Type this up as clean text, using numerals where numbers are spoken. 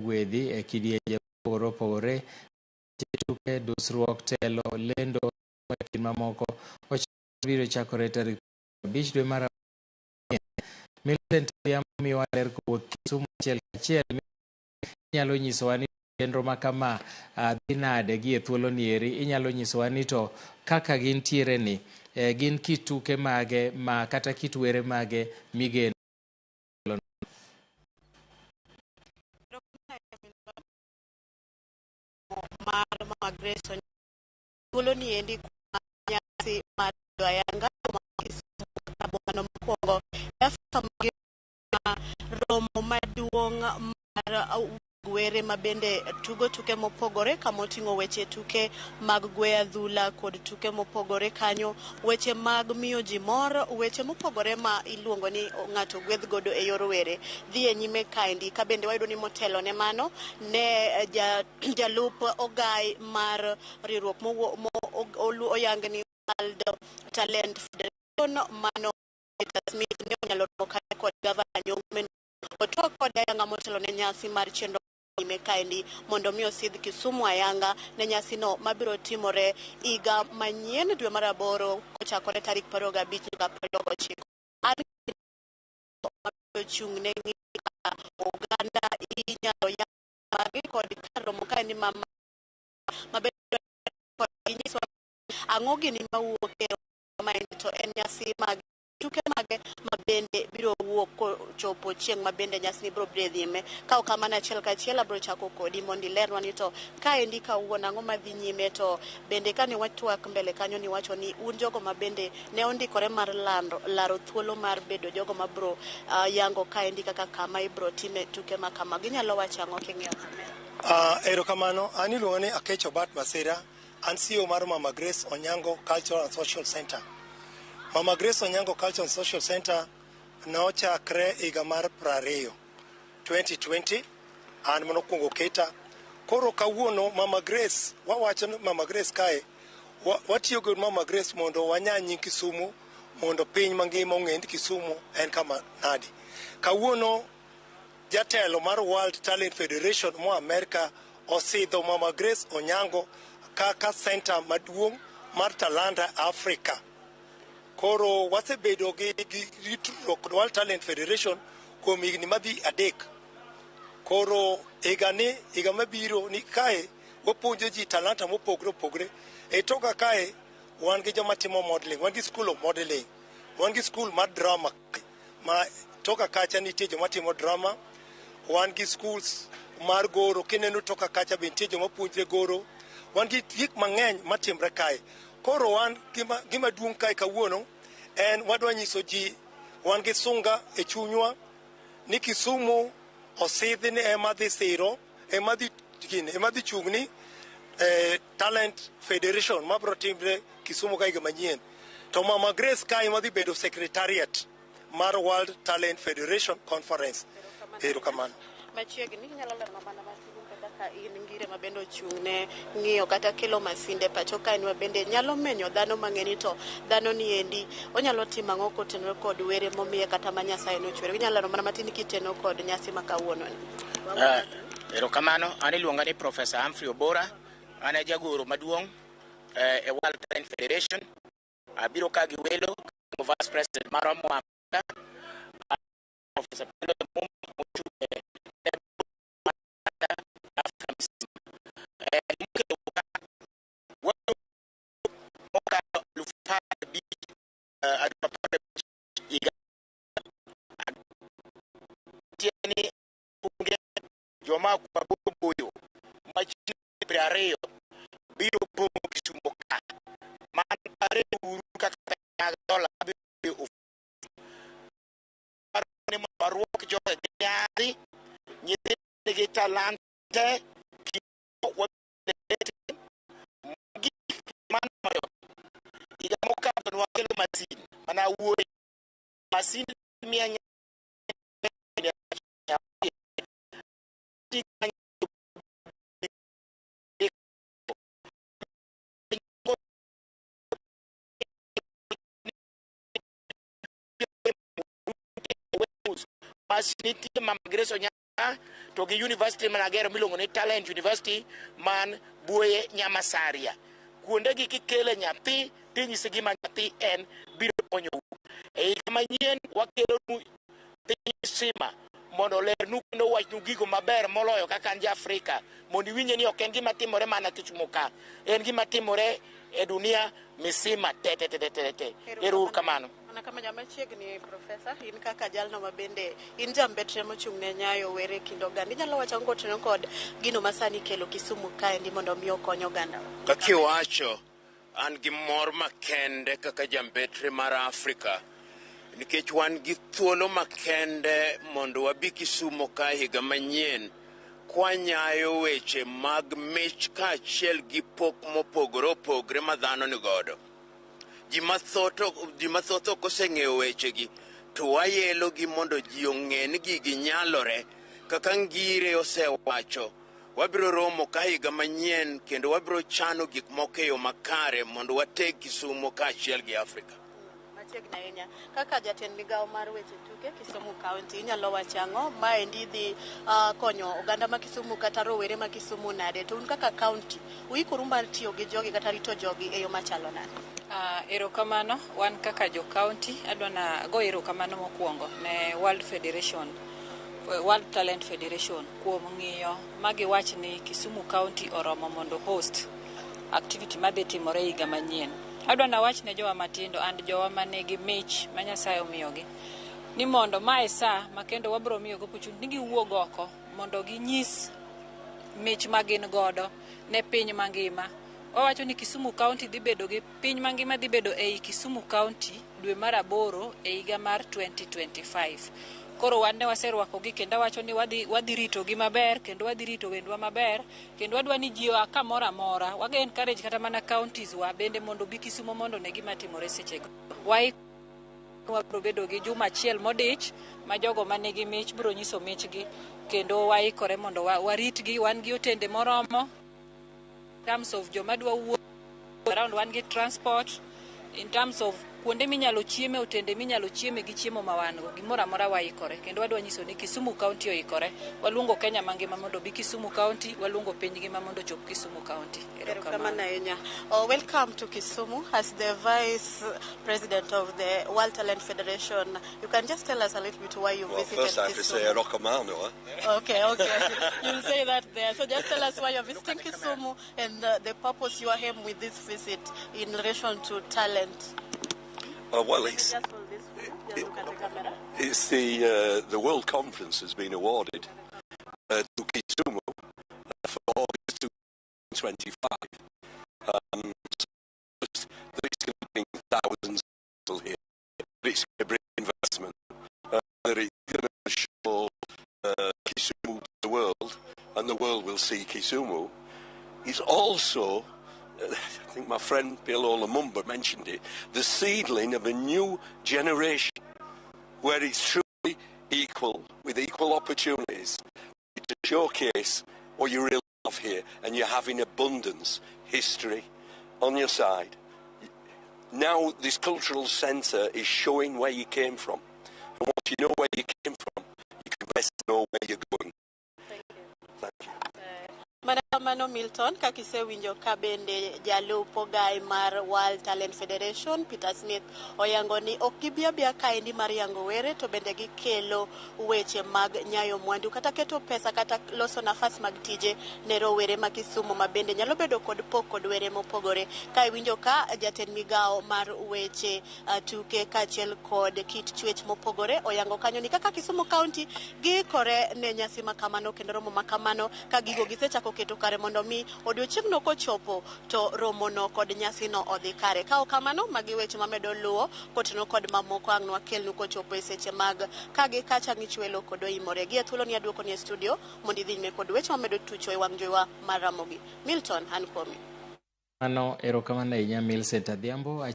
Gwedhi e kidienje mopogore opogore, weche tuke, dusruok, telo, lendo e kind mamoko. Biro chakore tarik 5 dwe mar Millicent Odhiambo miyowa ler kowuok Kisumu achiel kachiel. Inyalo nyisowa ni chenro ma kama dhi nade gi e thuolo ni eri. Inyalo nyisowa ni to kaka gintiere ni gin kit tuke mage ma kata kit were mage migeno. Mar Mama Grace thuolo ni endi nyasi mar ayanga bomano mokwongo e Afrika mangima, romo maduong' mar were ma bende tugo tuke mopogore kama oting'o weche tuke mag gweyo adhula kod tuke mopogore kanyo, weche mag miyo ji mor, weche mopogore ma iluongo ni ng'ato gwedh godo e yor were dhi e nyime kaendi. Ka bende wayudo ni motelo ne mano ne jalup ogai mar riwruok mo oyang ni World Talent Federation, mano Peter Smith, ne onyalo romo kanyo kod gavana Nyong'o otwak kode ayanga motelo ne nyasi mar chenro nyime kaendi mondo mi osidh Kisumu ayanga ne nyasino mabiro timore higa manyien dwe mar aboro kochakore tarik 25 nyaka 29. An mabiro chung' ne ng'iyo oganda inyalo yang kod kar romo kaendi ma mabedo kod ginyiswa ang'o gini mawuok e maendi, to en nyasi mag tuke mage ma bende biro wuok kochopo chieng' ma bende nyasini biro bedo nyime. Ka ok kamano, achiel kachiel abiro chako kodi mondo ilernwa ni to kaendi kawuono ang'o madhi nyime, to bende kane watwak mbele kanyo niwacho ni un jogo ma bende ne ondikore mar lando laro thuolo mar bedo jogo mabiro yango kaendi kaka kama ibiro time tuke ma kama, ginyalo wacho ang'o king'iyo kamera? Erokamano, an iluonga ni Akecho Bat Masira, an CEO mar Mama Grace Onyango Cultural and Social Center. Mama Grace Onyango Cultural and Social Center nochakre higa mar 20, 2020, an manokwongo keta. Koro kawuono Mama Grace, wawacho ni Mama Grace kae, watiyo gi Mama Grace mondo wanya nying Kisumu, mondo piny mangima ong'e ni Kisumu en kama nadi. Kawuono jatelo mar World Talent Federation moa Amerka osidho Mama Grace Onyango kaka center maduong' mar talanta Afrika. Koro wasebedo gi tudruok kod World Talent Federation kuom higni madhi 3. Koro higani, higa mabiro ni kae wapuonjo ji talanta mopogore opogore. E toka kae wan gi joma timo modeling, wan gi school of modeling, wan gi school mar drama ma toka kacha nitie joma timo drama, wan gi schools mar goro, kineno toka kacha be nitie joma puonjre goro, wan gi gik mang'eny matimre kae. Koro wan gima duong' kae kawuono en wadwa nyiso ji wan gi sunga e chunywa ni Kisumu osidhi ni ema dhi siro, ema dhi gini, ema dhi chung' ni Talent Federation mabiro timre Kisumu ka higa manyien. To Mama Grace kae ema dhi bedo secretariat mar World Talent Federation Conference. Erokamano. Machiegni inyalo lero mana matin kaka in ngire ma bende ochung' ne ng'iyo kata kelo masinde pacho ka en ma bende nyalo menyo dhano mang'eny, to dhano ni endi onyalo timo ang'o kotenore kod were momiye kata ma Nyasaye nochwere. Inyalo lero mana matin kiteno kod nyasi ma kawuono ni. Erokamano, an iluonga ni Professor Humphrey Obora, an e jagoro maduong' e World Talent Federation. Abiro ka gi welo, Vice President marwa moa Amerika, Professor Pendo Mumba mochung' e Afrika mzima. Gimokelo ka mokalo 15,000, 15,000 higa tieni bunge joma maboyo boyo machiegni 20 biro pong'o Kisumo ka. Mano pare uru kaka mag dola biro ni mondo warwak joge gi nyadhi, nyithindo nigi talante, mogik manoyo higa mokadho ne wakelo masin mana awuoyo masin mia masin nitie Mama Grace Onyango. ka to gi university managero miluongo ni Talent University man Buoye Nyamasaria. Kuondegi kikele nyathi tinyise gima nyathi en biro konyou. E higa manyien wakelonu piny sima mondo olernu kendo owachnu gigo maber moloyo kaka an ja Afrika mondo iwinje ni ok en gima timore mana Kisumu ka, en gima timore e dunia misima te te te te te te. Ero uru kamano. Mana kama machiegni, Profesa, in kaka jalno ma bende in jambetre mochung' ne nyayo were e kind oganda, inyalo wacho ang'o kotenore kod gino ma sani ikelo Kisumu kaendi mondo mi okony oganda? Kaka iwacho, an gi mor makende kaka jambetre mar Afrika nikech wan gi thuolo makende mondo wabi Kisumo ka higa manyien kwanyayo weche mag mich kaachiel gi pok mopogore opogore ma dhano ni godo. Ji mathoth ok oseng'eyo wechegi to wayelogi mondo ji ong'e ni gigi nyalore. Kaka Ngire osewacho, wabiro romo ka higa manyien kendo wabiro chano gik moko e yo makare mondo wateg Kisumo kaachiel gi Afrika. Machiegni ahinya. Kaka jatend migawo mar weche tuke Kisumu County, inyalo wacho ang'o? Maendi dhi konyo oganda ma Kisumu kata rowere ma Kisumu nade? To un kaka county, uikoru mar tiyo gi jogi kata rito jogi e yo machalo nade? Erokamano, wan kaka jo county adwa na go erokamano mokwongo ne World Federation, World Talent Federation kuom ng'iyo magiwach ni Kisumu County oromo mondo host activity madhi timore higa manyien. Adwa nawach ne jowa matindo and jowa manigi mich ma Nyasaye omiyogi ni mondo mae sa ma kendo wabiro miyogi opportunity ni giwuog oko mondo ginyis mich ma gin godo ne piny mangima. Wawacho ni Kisumu County dhi bedo gi piny mangima dhi bedo ei Kisumu County dwe mar aboro e higa mar 2025. Koro wan ne waserwakogi kendo awacho ni wadhi ritogi maber kendo wadhi rito wendwa maber kendo wadwa ni ji oa kamoro amora. Waga encourage kata mana counties wa bende mondo obi Kisumo mondo ne gima timore sechego. Wabiro bedo gi juma achiel modich ma jogo manigi mich biro nyiso michgi kendo waikore mondo waritgi. Wan gi otende moromo in terms of joma dwa wuok around, wan gi transport in terms of kuonde minyalo chieme, otende minyalo chieme gi chiemo ma wan go, gimoro amora waikore kendo wadwa nyiso ni Kisumu County oikore. Waluongo Kenya mangima mondo obi Kisumu County, waluongo piny ngima mondo ochop Kisumu County. Erokamano ahinya. Oh, welcome to Kisumu as the Vice President of the World Talent Federation. You can just tell us a little bit why you Well, visited first I have to say Kisumu. Erokamano. Eh? Okay. You'll say that there. So just tell us why you're visiting Kisumu and the purpose you are here with this visit in relation to talent. Well, it's, Just hold this for you. Just look at the camera. It's the World Conference has been awarded to Kisumu for August 2025. So that it's going to bring thousands of people here. That it's going to bring investment. That it's going to show Kisumu to the world, and the world will see Kisumu. It's also, I think my friend PLO Lumumba mentioned it, the seedling of a new generation where it's truly equal, with equal opportunities to showcase what you really have here, and you have in abundance history on your side. Now this cultural centre is showing where you came from. And once you know where you came from, you can best know where you're going. Thank you. Thank you. Mana kamano Milton, kaka isewinjo ka bende jalup ogai mar World Talent Federation Peter Smith oyango ni ok gibi abiya kaendi mar yango were to bende gikelo weche mag nyayo mwandu kata keto pesa kata loso nafas mag tije ne rowere ma Kisumu ma bende nyalo bedo kod pok kod were mopogore. Ka iwinjo ka jatend migawo mar weche tuke kaachiel kod kit chwech mopogore oyango kanyo ni kaka Kisumu County giikore ne nyasi makamano kendo romo makamano ka gigo gisechako keto kare mondo mi odiochieng'no kochopo to romono kod nyasino odhi kare. Ka ok kamano, magi weche mamedo luwo kotenore kod mamoko ang' nwakelnu kochopo e seche mag kagi kacha ng'ichwelo kod oimore. Gi e thuolo ni aduoko ni e studio mondo idhi nyime kod weche mamedo tucho e wang' jowa mar Ramogi. Milton, an kuomi. Mano erokamano ahinya Millicent Adhiambo.